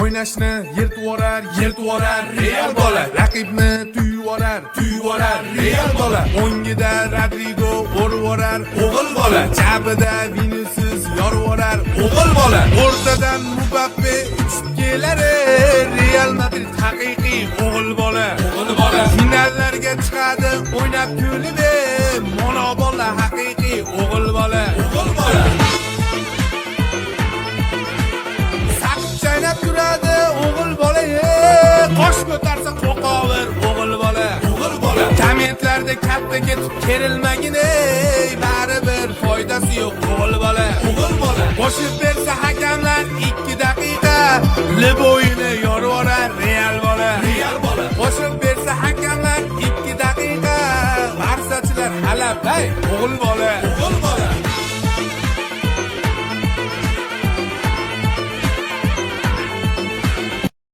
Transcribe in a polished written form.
O'ynashni yirtvorar, yirtvorar Real bola. Raqibni tuyvorar, tuyvorar Real bola. O'ngida Rodrigo urvorar, o'g'il bola. Chapida Vinicius yorvorar, o'g'il bola. O'rtadan Mbappe uchib kelar, Real Madrid haqiqiy o'g'il bola. O'g'il bola. Finallarga chiqadi o'ynab kulib, mono bola haqiqiy o'g'il bola. O'g'il bola. Saqich chaynab turadi o'g'il bola, qosh ko'tarsa qo'qovir o'g'il bola. O'g'il bola. Kommentlarda katta ketib kerilmagin, ey, baribir foydasi yo'q, o'g'il bola. O'g'il bola. Qo'shib bersa hakamlar 2 daqiqa, liboyini yorvorar Real bola. Real bola. Qo'shib bersa hakamlar 2 daqiqa, barsachilar halabay o'g'il bola.